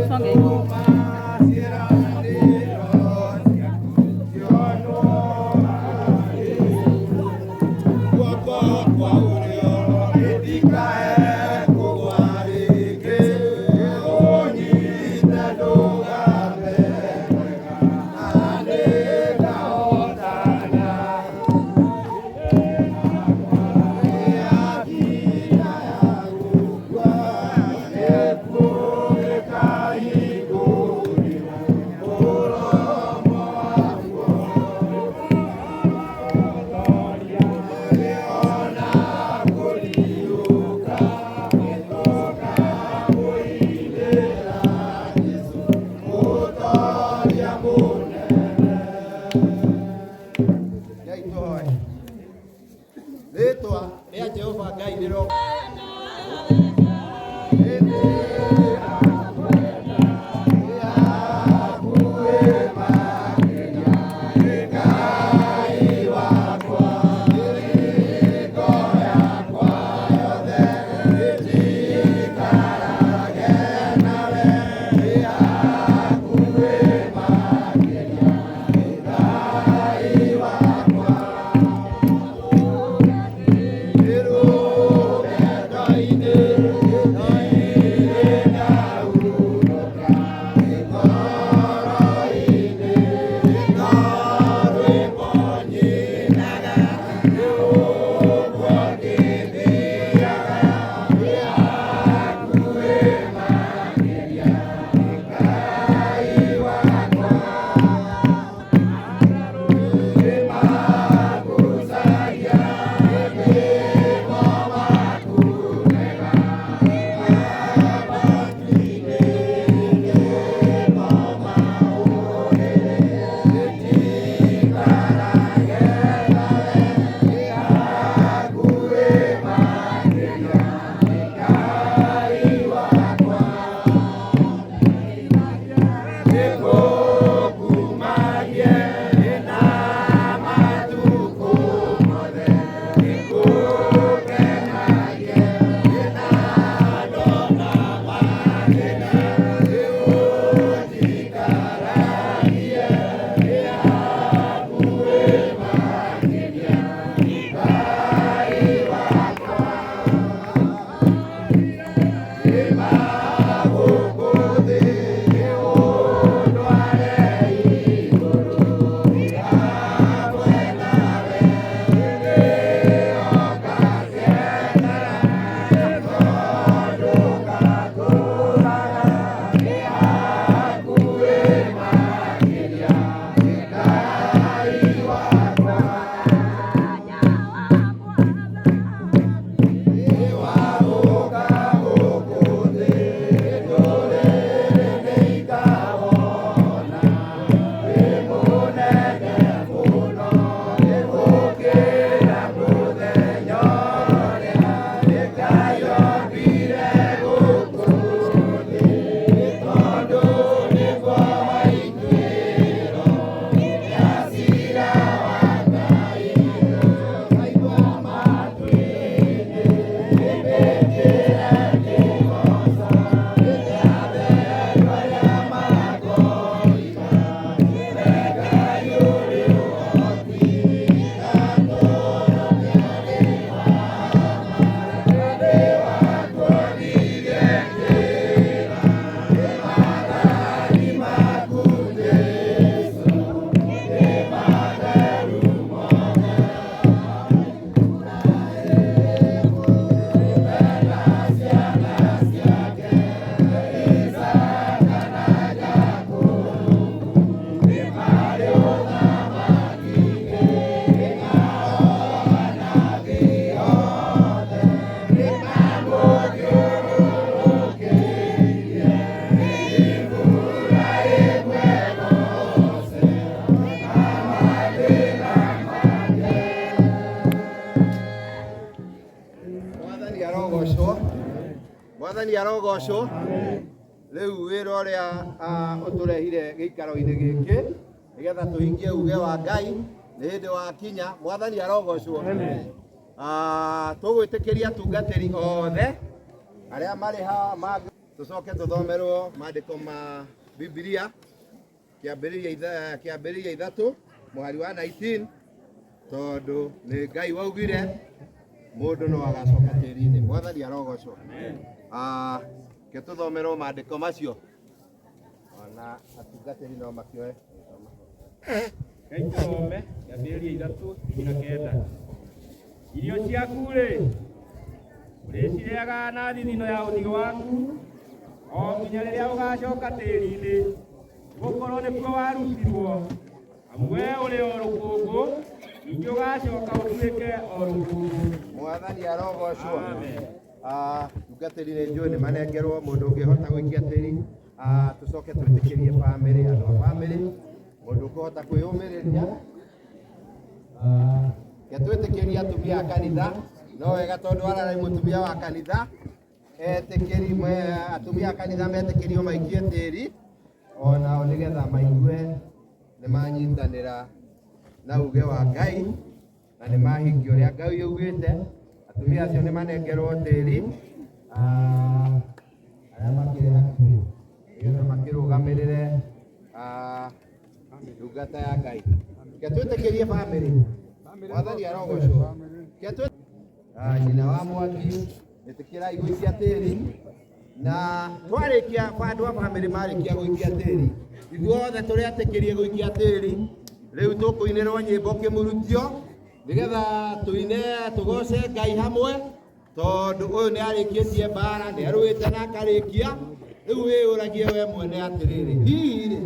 Songe igũrũ. Rĩtwa rĩa Jehova Ngai rĩro Mwathani arogocwo. Mwathani arogocwo. Rĩu wĩra ũrĩa ũtũrehire gĩikaro-inĩ gĩkĩ nĩgetha tũhingie uge wa Ngai nĩ hĩndĩ wakinya. Mwathani arogocwo. Tũgwĩtĩkĩria atungatĩri othe arĩa marĩ haha tũcoke tũthomerwo maandĩko ma Bibilia kĩambĩrĩria ithatũ mũhari wa 19 tondũ nĩ Ngai waugire mũndũ no agacoka tĩri-inĩ. Mwathani arogocwo. Ke tũthomerwo maandĩko macio ona atungatĩri no makĩoe. Ngai tũthome kĩambĩrĩria 3:19. Irio ciaku-rĩ, ũrĩcirĩaga na thithino ya ũthiũ waku o nginya rĩrĩa ũgacoka tĩri-inĩ, nĩgũkorwo nĩkuo warutirwo, amu wee ũrĩ o rũkũngũ, ningĩ ũgacoka ũtuĩke o rũkũngũ. Mwathani arogocwo. Tungatĩri nĩ njũĩ nĩ manengerwo mũndũ ũngĩhota gũikia tĩri, tũcoke twĩtĩkĩrie bamĩrĩ, andũ a bamĩrĩ, mũndũ ũkũhota kwĩyũmĩrĩria. Ke twĩtĩkĩrie atumia a kanitha, no wega tondũ ararĩ mũtumia wa kanitha, etĩkĩri atumia a kanitha metĩkĩrio maikie tĩri onao nĩgetha maigue nĩ manyitanĩra na uge wa Ngai na nĩ mahingia ũrĩa Ngai augĩte. Atumia acio nĩ manengerwo tĩri, arĩa makĩrĩ hakuhĩ nĩgetha makĩrũgamĩrĩre ndungata ya Ngai. Ke twĩtĩkĩrie bamĩrĩ. Mwathani arogocwo. Ke nyina wa Mwangi ĩtĩkĩrai gũikia tĩri na twarĩkia andũ a bamĩrĩ marĩkia gũikia tĩri ithuothe tũrĩ atĩkĩrie gũikia tĩri rĩu tũkũinĩrwo nyĩmbo kĩmurutio nĩgetha tũine tũgoce Ngai hamwe tondũ ũyũ nĩ arĩkĩtie mbara nĩ arũĩte na akarĩkia. Rĩu wĩyũragie we mwene atĩrĩrĩ, hihi rĩ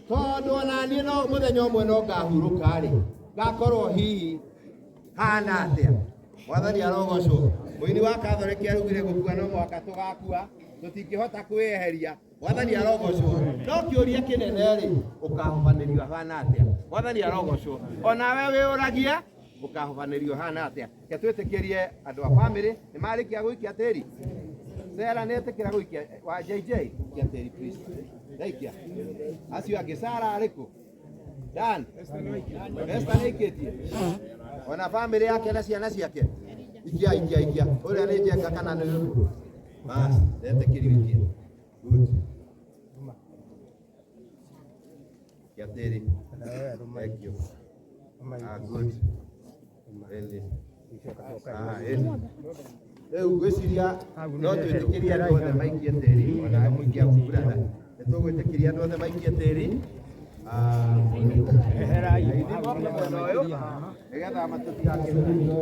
tondũ ona niĩ no mũthenya ũmwe no ngahurũka rĩ, ngakorwo hihi hana atĩa? Mwathani arogocwo. Mũini wa Katholiki araugire gũkua no mũhaka tũgakua, tũtingĩhota kwĩyeheria. Mwathani arogocwo. No kĩũria kĩnene rĩ, ũkahobanĩrio hana atĩa? Mwathani arogocwo. Onawe wĩyũragie ũkahobanĩrio hana atĩa? Ke twĩtĩkĩrie andũ a bamĩrĩ nĩ marĩkia gũikia tĩri. Sera nĩ etĩkĩra gũikia wa JJ ikia tĩri please. Ndaikia. Acio angĩ Sara arĩkũ? Dan. Esther nĩ aikĩtie. Ona bamĩrĩ yake na ciana ciake. Ikia ikia ikia. Ũrĩa nĩ Njenga kana nĩ ũrĩkũ? Bas, ndetĩkĩrio ikia. Good. Ikia tĩri. Thank you. Good. Really. Rĩu ngwĩciria no twĩtĩkĩrie andũ othe maikie tĩri ona mũikia brother nĩ tũgwĩtĩkĩria andũ othe maikie tĩri. Aini moke mwena ũyũ nĩgetha matũtigakĩrũrio.